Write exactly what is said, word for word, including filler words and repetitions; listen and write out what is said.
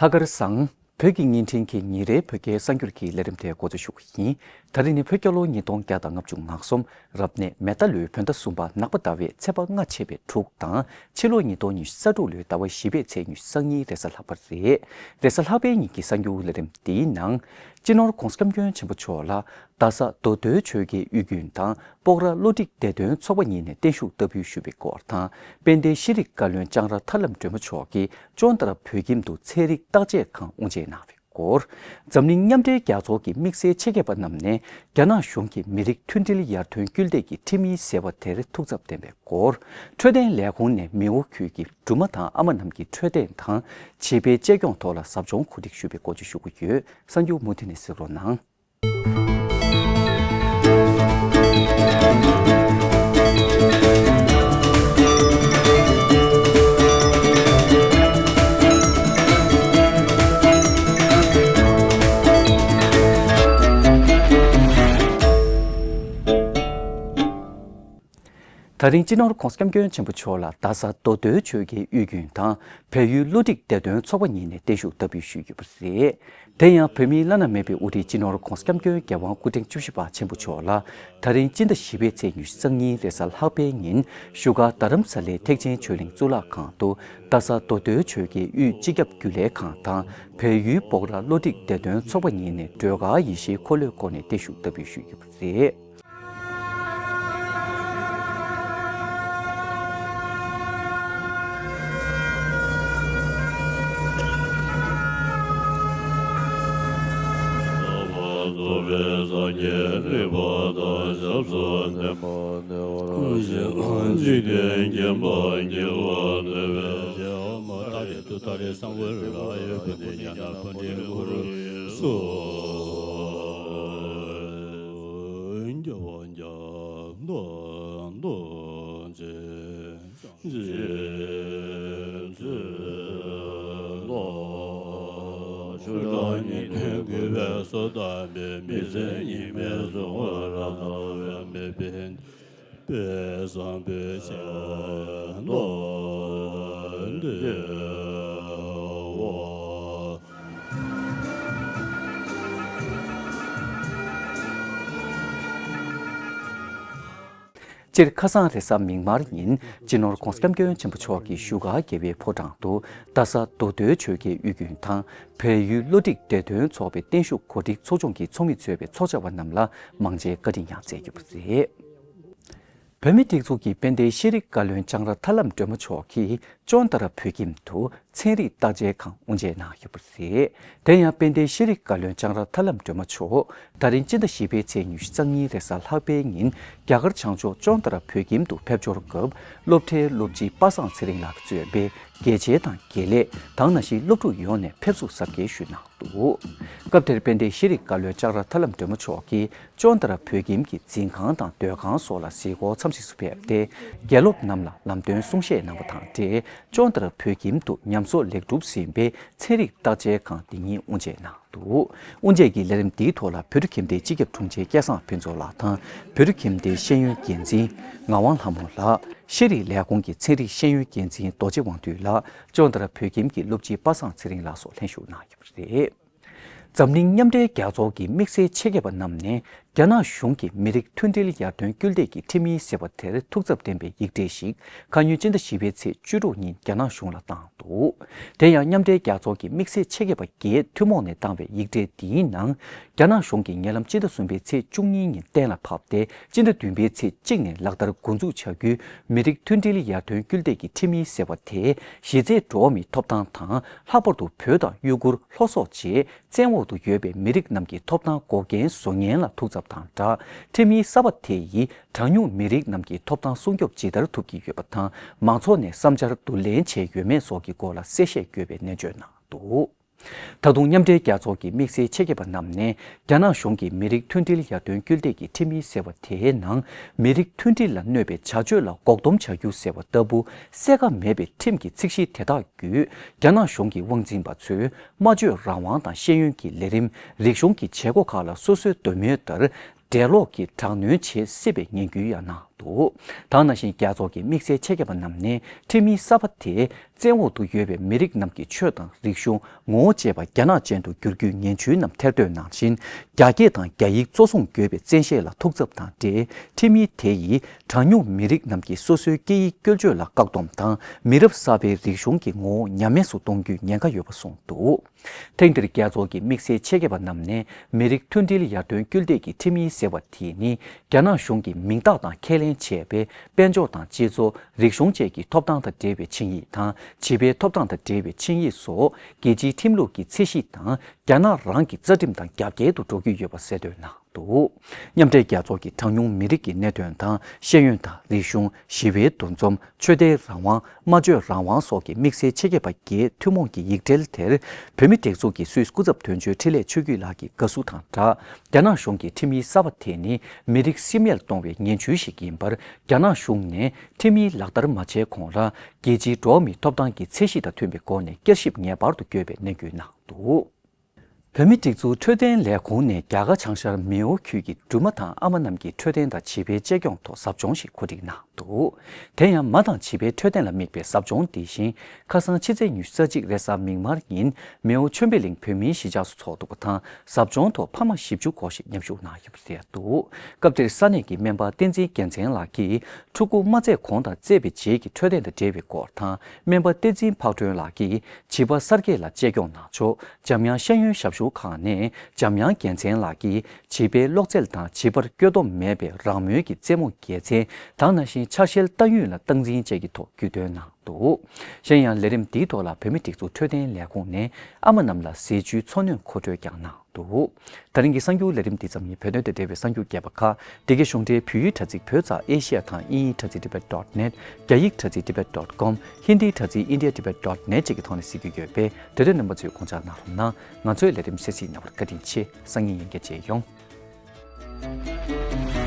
ལྷག་དཀར་བཟང་། བོད་ཀྱི་བརྙན་འཕྲིན་གྱི་ཉིན་རེའི་བོད་སྐད་གསར་འགྱུར་གྱི་ལས་རིམ་དེ་འགོ་འཛུགས་ཞུ་གི་ཡིན། ད་རིང་ནི་བོད་རྒྱལ་ལོ་ཉིས་སྟོང་བརྒྱ་དང་ལྔ་བཅུ་ང་གསུམ། རབ་གནས་མེ་རྟ་ལོའི་བོད་ཟླ་གསུམ་པ་ནག་པ་ཟླ་བའི་ཚེས་པ་ལྔ་ཆད་པའི་དྲུག་དང་། ཕྱི་ལོ་ཉིས་སྟོང་ཉི་ཤུ་རྩ་དྲུག་ལོའི་ཟླ་བ་བཞི་པའི་ཚེས་ཉི་ཤུ་རྩ་གཉིས་རེས་གཟའ་ལྷག་པ་རེད། རེས་གཟའ་ལྷག་པའི་ཉིན་གྱི་གསར་འགྱུར་ལས་རིམ་འདིའི་ནང་། སྤྱི་ནོར་༧གོང་ས་༧སྐྱབས་མགོན་ཆེན་པོ་མཆོག་ལ། རྡ་ས་རྡོ་རྡོའི་ཆོས་རྒྱལ་གཡུལ་རྒྱུན་དང་སྤོག་ར་བློ་འགྲིག་བདེ་དོན་ཚོགས་པ་གཉིས་ནས་བརྟན་བཞུགས་བསྟར་འབུལ་ཞུས་པའི་སྐོར་དང་། དཔལ་ལྡན་ཤེས་རིག་བཀའ་བློན་ལྕང་ར་ཐར་ལམ་སྒྲོལ་མ་མཆོག་གིས་ཅོན་ཏ་ར་བོད་ཁྱིམ་དུ་ཚན་རིག་བརྟག་དཔྱད་ཁང་དབུ་འབྱེད་གནང་བའི་སྐོར། འཛམ་གླིང་མཉམ་འབྲེལ་རྒྱལ་ཚོགས་ཀྱི་དམིགས་བསལ་ཆེད་མཁས་པ་རྣམས་ནས་རྒྱ་ནག་གཞུང་གིས་མི་རིགས་མཐུན་སྒྲིལ་ཡར་ཐོན་སྐུལ་འདེད་ཀྱི་ཁྲིམས་ཡིག་ཟེར་བ་དེར་ཐུགས་འཚབ་བསྟན་པའི་སྐོར། འཕྲོད་བསྟེན་ལས་ཁུངས་ནས་མེའོ་ཁུལ་གྱི་སྦྲུམ་མ་དང་ཨ་མ་རྣམས་ཀྱི་འཕྲོད་བསྟེན་དང་བྱིས་པའི་གཅེས་སྐྱོང་ཐོག་ལ་ཟབ་སྦྱོང་གོ་སྒྲིག་ཞུས་པའི་སྐོར་བཅས་ཞུ་གི་ཡོད། གསར་འགྱུར་མུ་མཐུད་ནས་གཟིགས་རོགས་གནང་། ད་རིང་སྤྱི་ནོར་༧གོང་ས་༧སྐྱབས་མགོན་ཆེན་པོ་མཆོག་ལ་རྡ་ས་རྡོ་རྡོའི་ཆོས་རྒྱལ་གཡུལ་རྒྱུན་དང་བལ་ཡུལ་བློ་འགྲིག་བདེ་དོན་ཚོགས་པ་གཉིས་ནས་བརྟན་བཞུགས་བསྟར་འབུལ་ཞུས་ཡོད་པ་རེད། དེ་ཡང་བོད་མིའི་བླ་ན་མེད་པའི་དབུ་ཁྲིད་སྤྱི་ནོར་༧གོང་ས་༧སྐྱབས་མགོན་རྒྱལ་དབང་སྐུ་ཕྲེང་བཅུ་བཞི་པ་ཆེན་པོ་མཆོག་ལ་ད་རིང་སྤྱི་ཟླ་བཞི་པའི་ཚེས་ཉི་ཤུ་རྩ་གཉིས་རེས་གཟའ་ལྷག་པའི་ཉིན་བཞུགས་སྒར་རྡ་རམ་ས་ལའི་ཐེག་ཆེན་ཆོས་གླིང་གཙུག་ལག་ཁང་དུ་རྡ་ས་རྡོ་རྡོའི་ཆོས་རྒྱལ་གཡུས་སྤྱི་ཁྱབ་རྒྱུན་ལས་ཁང་དང་བལ་ཡུལ་སྤོག་ར་བློ་འགྲིག་བདེ་དོན་ཚོགས་པ་གཉིས་ནས་སྒྲོལ་དཀར་ཡེ་ཤེས་འཁོར་ལོའི་སྒོ་ནས་བརྟན་བཞུགས་བསྟར་འབུལ་ཞུས་ཡོད་པ་རེད། སྤྱིར་ཁ་སང་རེས་གཟའ་མིག་དམར་ཉིན་སྤྱི་ནོར་༧གོང་ས་༧སྐྱབས་མགོན་ཆེན་པོ་མཆོག་གིས་བཞུགས་སྒར་རྒྱལ་བའི་ཕོ་བྲང་དུ་རྡ་ས་མདོ་སྟོད་ཆོས་རྒྱལ་གཡུལ་རྒྱུན་དང་བལ་ཡུལ་བློ་འགྲིག་བདེ་དོན་ཚོགས་པའི་བརྟན་བཞུགས་གོ་སྒྲིག་ཚོགས་ཆུང་གི་ཚོགས་མི་གཙོས་པའི་ཚོགས་བཅར་བ་རྣམས་ལ་མང་ཇའི་བཀའ་དྲིན་ཡང་སྩལ་ཡོད་པ་རེད། བོད་མིའི་སྒྲིག་འཛུགས་ཀྱི་དཔལ་ལྡན་ཤེས་རིག་བཀའ་བློན་ལྕང་ར་ཐར་ལམ་སྒྲོལ་མ་མཆོག་གིས་ཅོན་ཏ་ར་བོད་ཁྱིམ་དུ་ཚན་རིག་བརྟག་དཔྱད་ཁང་དབུ་འབྱེད་གནང་ཡོད་པ་རེད། དེ་ཡང་དཔལ་ལྡན་ཤེས་རིག་བཀའ་བློན་ལྕང་ར་ཐར་ལམ་སྒྲོལ་མ་མཆོག་ད་རིང་སྤྱི་ཟླ་བཞི་པའི་ཚེས་ཉི་ཤུ་རྩ་གཉིས་རེས་གཟའ་ལྷག་པའི་ཉིན་རྒྱ་གར་བྱང་ཕྱོགས་ཅོན་ཏ་ར་བོད་ཁྱིམ་དུ་ཕེབས་འབྱོར་སྐབས་སློབ་གྲྭའི་སློབ་སྤྱི་པ་སངས་ཚེ་རིང་ལགས་གཙོས་པའི་དགེ་ཆེ་དང་དགེ་ལས་དང་ནང་བཞིན་སློབ་ཕྲུག་ཡོངས་ནས་ཕེབས་བསུ་གཟབ་རྒྱས་ཞུས་གནང་འདུག་སྐབས་དེར་དཔལ་ལྡན་ཤེས་རིག་བཀའ་བློན་ལྕང་ར་ཐར་ལམ་སྒྲོལ་མ་མཆོག་གིས་ཅོན་ཏ་ར་བོད་ཁྱིམ་གྱི་འཛིན་ཁང་དང་སྡོད་ཁང་སོགས་ལ་གཟིགས་སྐོར་འཚམས་གཟིགས་སུ་ཕེབས་ཏེ། དགེ་སློབ་རྣམས་ལ་ལམ་སྟོན་གསུང་བཤད་གནང་བ་དང་འབྲེལ། ཅོན་ཏ་ར་བོད་ཁྱིམ་དུ་ཉམས་གསོ་ལེགས་གྲུབ་ཟིན་པའི་ཚན་རིག་བརྟག་དཔྱད་ཁང་འདི་ཉིད་དབུ་འབྱེད་གནང་འདུག་དབུ་འབྱེད་ཀྱི་ལས་རིམ་འདིའི་ཐོག་ལ་བོད་ཕྲུག་ཁྱིམ་སྡེའི་སྤྱི་ཁྱབ་དྲུང་ཆེ་སྐལ་བཟང་ཕུན་ཚོགས་ལགས་དང་། བོད་ཕྲུག་ཁྱིམ་སྡེའི་ཤེས་ཡོན་འགན་འཛིན་ངག་དབང་ལྷ་མོ་ལགས། ཤེས་རིག་ལས་ཁུངས་ཀྱི་ཚན་རིག་ཤེས་ཡོན་འགན་འཛིན་རྡོ་རྗེ་དབང་འདུས་ལགས། ཅོན་ཏ་ར་བོད་ཁྱིམ་གྱི་སློབ་སྤྱི་པ་སངས་ཚེ་རིང་ལགས་སོགས་ལྷན་ཞུགས་གནང་ཡོད་པ་རེད། འཛམ་གླིང་མཉམ་འབྲེལ་རྒྱལ་ཚོགས་ཀྱི་དམིགས་བསལ་ཆེད་མཁས་པ་རྣམས་ནས་རྒྱ་ནག་གཞུང་གིས་མི་རིགས་མཐུན་སྒྲིལ་ཡར་ཐོན་སྐུལ་འདེད་ཀྱི་ཁྲིམས་ཡིག་ཟེར་བ་དེར་ཐུགས་འཚབ་ལྡན་པའི་ཡིག་ཕྲེང་ཞིག་ཁ་ཉིན་སྤྱི་ཟླ་བཞི་པའི་ཚེས་བཅུ་དྲུག་ཉིན་རྒྱ་ནག་གཞུང་ལ་བཏང་འདུག་དེ་ཡང་མཉམ་འབྲེལ་རྒྱལ་ཚོགས་ཀྱི་དམིགས་བསལ་ཆེད་མཁས་པ་བརྒྱད་ཐུན་མོང་ནས་བཏང་བའི་ཡིག་ཕྲེང་འདིའི་ནང་། རྒྱ་ནག་གཞུང་གིས་ཉེ་ལམ་སྤྱི་ཟླ་གསུམ་པའི་ཚེས་བཅུ་གཉིས་ཉིན་གཏན་ལ་ཕབ་སྟེ་སྤྱི་ཟླ་བདུན་པའི་ཚེས་གཅིག་ནས་ལག་བསྟར་འགོ་འཛུགས་བྱ་རྒྱུའི་མི་རིགས་མཐུན་སྒྲིལ་ཡར་ཐོན་སྐུལ་འདེད་ཀྱི་ཁྲིམས་ཡིག་ཟེར་བ་དེས་གཞི་རྩའི་འགྲོ་བ་མིའི་ཐོབ་ཐང་དང་། ལྷག་པར་དུ་བོད་དང་ཡུ་གུར། ལྷོ་སོག་བཅས། བཙན་འོག་ཏུ་ཡོད་པའི་མི་རིགས་རྣམས་ཀྱི་ཐོབ་ཐང་འགོག་རྐྱེན་བཟོ་ཉེན་ལ་ཐུགས་འཚབ་དང་སྦྲགས། ཁྲིམས་ཡིག་གསར་པ་དེ་ཡིས་གྲངས་ཉུང་མི་རིགས་རྣམས་ཀྱི་ཐོབ་ཐང་སྲུང་སྐྱོབ་ཇི་ལྟར་ཐུབ་ཀྱི་ཡོད་པ་དང་། མང་ཚོགས་ནས་བསམ་འཆར་བསྡུ་ལེན་བྱས་ཡོད་མེད་སོགས་ཀྱི་སྐོར་ལ་གསལ་བཤད་དགོས་པའི་ནན་བརྗོད་གནང་འདུག་ད་དུང་མཉམ་འབྲེལ་རྒྱལ་ཚོགས་ཀྱི་དམིགས་བསལ་ཆེད་མཁས་པ་རྣམས་ནས། རྒྱ་ནག་གཞུང་གིས་མི་རིགས་མཐུན་སྒྲིལ་ཡར་ཐོན་སྐུལ་འདེད་ཀྱི་ཁྲིམས་ཡིག་ཟེར་བ་དེའི་ནང་། མི་རིགས་མཐུན་སྒྲིལ་ལ་གནོད་པའི་བྱ་སྤྱོད་ལ་འགོག་སྡོམ་བྱ་རྒྱུ་ཟེར་བ་ལྟ་བུ་གསལ་ཁ་མེད་པའི་ཁྲིམས་ཀྱི་ཚིག་གཞི་དེ་དག་བརྒྱུད། རྒྱ་ནག་གཞུང་གི་དབང་འཛིན་པ་ཚོས། སྨྲ་བརྗོད་རང་དབང་དང་ཤེས་ཡོན་གྱི་ལས་རིམ། རིག་གཞུང་གི་བྱེད་སྒོ་ཁག་ལ་སོ་སོའི་འདོད་མོས་ལྟར། འགྲེལ་ལོག་གིས་དྲག་གནོན་བྱེད་སྲིད་པའི་ངན་སྐུལ་ཡང་གནང་ འདུག། ད་ག་ནང་བཞིན་རྒྱལ་ཚོགས་ཀྱི་དམིགས་བསལ་ཆེད་མཁས་པ་རྣམས་ནས་ཁྲིམས་ཡིག་གསར་པ་དེས་བཙན་འོག་ཏུ་ཡོད་པའི་མི་རིགས་རྣམས་ཀྱི་ཆོས་དང་རིག་གཞུང་ངོ་བོ་བཅས་པ་རྒྱ་ནག་ཅན་དུ་བསྒྱུར་རྒྱུའི་ངན་བྱུས་རྣམས་ཐེར་འདོན་གནང་བཞིན། རྒྱ་སྐད་དང་རྒྱ་ཡིག་གཙོ་བཟུང་དགོས་པའི་བཙན་ཤེད་ལ་ཐུགས་འཚབ་དང་འབྲེལ། ཁྲིམས་ཡིག་དེ་ཡིས་གྲངས་ཉུང་མི་རིགས་རྣམས་ཀྱི་སོ་སོའི་སྐད་ཡིག་སྐྱོན་བརྗོད་ལ་བཀག་སྡོམ་དང་། མི་རབས་གསར་པའི་རིག་གཞུང་གི་ངོ་བོ་ཉམས་དམས་སུ་གཏོང་རྒྱུའི་ཉེན་ཁ་ཡོད་པ་གསུངས་འདུག། ཐེངས་འདིར་རྒྱལ་ཚོགས་ཀྱི་དམིགས་བསལ་ཆེད་མཁས་པ་རྣམས་ནས་མི་རིགས་མཐུན་སྒྲིལ་ཡར་ཐོན་སྐུལ་འདེད་ཀྱི་ཁྲིམས་ཡིག་ཟེར་བ་དེ་ནི། རྒྱ་ནག་གཞུང་གིས་མིང་རྟགས་དང་ཁས་ལེན་བྱས་པའི་དཔལ་འབྱོར་དང་སྤྱི་ཚོགས། རིག་གཞུང་བཅས་ཀྱི་ཐོབ་ཐང་དང་འབྲེལ་བའི་ཆིངས་ཡིག་དང་། བྱིས་པའི་ཐོབ་ཐང་དང་འབྲེལ་བའི་ཆིངས་ཡིག་སོགས་རྒྱལ་སྤྱིའི་ཁྲིམས་ལུགས་ཀྱི་ཚད་གཞི་དང་། རྒྱ་ནག་རང་གི་རྩ་ཁྲིམས་དང་རྒྱབ་འགལ་དུ་འགྲོ་གི་ཡོད་པ་གསལ་འདོན་གནང་འདུག། མཉམ་འབྲེལ་རྒྱལ་ཚོགས་ཀྱི་གྲངས་ཉུང་མི་རིགས་ཀྱི་གནད་དོན་དང་། ཤེས་ཡོན་དང་རིག་གཞུང་། ཞི་བའི་འདུ་འཛོམས། ཆོས་དད་རང་དབང་། སྨྲ་བརྗོད་རང་དབང་སོགས་ཀྱི་དམིགས་བསལ་ཆེད་མཁས་པ་བརྒྱད་ཐུན་མོང་གི་ཡིག་འབྲེལ་དེར། བོད་མིའི་སྒྲིག་འཛུགས་ཀྱི་སུད་སི་སྐུ་ཚབ་དོན་གཅོད་འཕྲིན་ལས་ཆོས་སྐྱིད་ལགས་ཀྱིས་དགའ་བསུ་དང་སྦྲགས། རྒྱ་ནག་གཞུང་གི་ཁྲིམས་ཡིག་གསར་པ་དེ་ནི་མི་རིགས་སིམ་ཡལ་གཏོང་བའི་ངན་བྱུས་ཤིག་ཡིན་པར། རྒྱ་ནག་གཞུང་ནས་ཁྲིམས་ཡིག་ལག་བསྟར་མ་བྱས་གོང་ལ། རྒྱལ་སྤྱིའི་འགྲོ་བ་མིའི་ཐོབ་ཐང་གི་ཚད་གཞི་དང་མཐུན་པའི་སྒོ་ནས་བསྐྱར་ཞིབ་ངེས་པར་དུ་དགོས་པའི་ནན་སྐུལ་གནང་འདུག། བོད་མིའི་སྒྲིག་འཛུགས་འཕྲོད་བསྟེན་ལས་ཁུངས་ནས་རྒྱ་གར་བྱང་ཤར་མེའོ་ཁུལ་གྱི་སྦྲུམ་མ་དང་ཨ་མ་རྣམས་ཀྱི་འཕྲོད་བསྟེན་དང་བྱིས་པའི་གཅེས་སྐྱོང་ཐོག་ཟབ་སྦྱོང་ཞིག་གོ་སྒྲིག་གནང་འདུག། དེ་ཡང་མ་དང་བྱིས་པའི་འཕྲོད་བསྟེན་ལ་དམིགས་པའི་ཟབ་སྦྱོང་འདི་བཞིན། ཁ་སང་ཕྱི་ཚེས་ཉི་ཤུ་རྩ་གཅིག་རེས་གཟའ་མིག་དམར་ཉིན་མེའོ་ཆོས་འཕེལ་གླིང་བོད་མིའི་གཞིས་ཆགས་སུ་འཚོགས་འདུག་པ་དང་། ཟབ་སྦྱོང་ཐོག་ཕ་མ་བཞི་བཅུ་སྐོར་ཞིག་མཉམ་ཞུགས་གནང་ཡོད་པ་རེད་འདུག། སྐབས་དེར་ས་གནས་ཀྱི་སྨན་པ་བསྟན་འཛིན་རྒྱལ་མཚན་ལགས་ཀྱིས། ཕྲུ་གུ་མ་བཙས་གོང་དང་བཙས་པའི་རྗེས་ཀྱི་འཕྲོད་བསྟེན་དང་འབྲེལ་བའི་སྐོར་དང་། སྨན་པ་བསྟན་འཛིན་འཕགས་སྒྲོན་ལགས་ཀྱིས་བྱིས་པ་གསར་སྐྱེས་ལ་གཅེས་སྐྱོང་གནང་ཕྱོགས། འཇམ་དབྱངས་ཤེས་ཡོན་ཞབས་ཞུ་ཁང་ནས་འཇམ་དབྱངས་རྒྱལ་མཚན་ལགས་ཀྱིས་བྱིས་པའི་གློ་ཚད་དང་བྱིས་པར་སྐྱོ་སྡོམ་མེད་པའི་རང་མོས་ཀྱི་རྩེད་མོ་དགེ་མཚན་དང་། ནང་བཞིན་ཆ་ཤས་ལྟ་ཡུལ་ལ་སྟངས་འཛིན་བཅས་ཀྱི་ཐོག་རྒྱུས་སྟོན་གནང་འདུག། གཞན་ཡང་ལས་རིམ་འདིའི་ཐོག་ལ་བོད་མིའི་སྒྲིག་འཛུགས་འཕྲོད་བསྟེན་ལས་ཁུངས་ནས་ཨ་མ་རྣམས་ལ་ཟས་བཅུད་འཚོ་སྣོན་མཁོ་སྤྲོད་ཀྱང་གནང་འདུག། ད་རིང་གི་གསར་འགྱུར་ལས་རིམ་འདི་ཙམ་ཡིན། བོད་དོན་དང་འབྲེལ་བའི་གསར་འགྱུར་རྒྱས་པ་ཁག་འདི་གའི་གཞུང་འབྲེལ་བོད་ཡིག་དྲ་ཚིགས་བོད་ཙག་ཨེ་ཤི་ཡ་དང་། དབྱིན་ཡིག་དྲ་ཚིགས་tibet dot net། རྒྱ་ཡིག་དྲ་ཚིགས་tibet dot com། ཧིན་དིའི་དྲ་ཚིགས་india tibet dot net བཅས་ཀྱི་ཐོག་ནས་གཟིགས་རྒྱུ་ཡོད་པས། དེ་དོན་རྣམ་པ་ཚོས་དགོངས་འཇགས་གནང་རོགས་གནང་། ང་ཚོའི་ལས་རིམ་གསན་གཟིགས་གནང་བར་བཀའ་དྲིན་ཆེ། སང་ཉིན་ཡང་བསྐྱར་མཇལ་ཡོང་།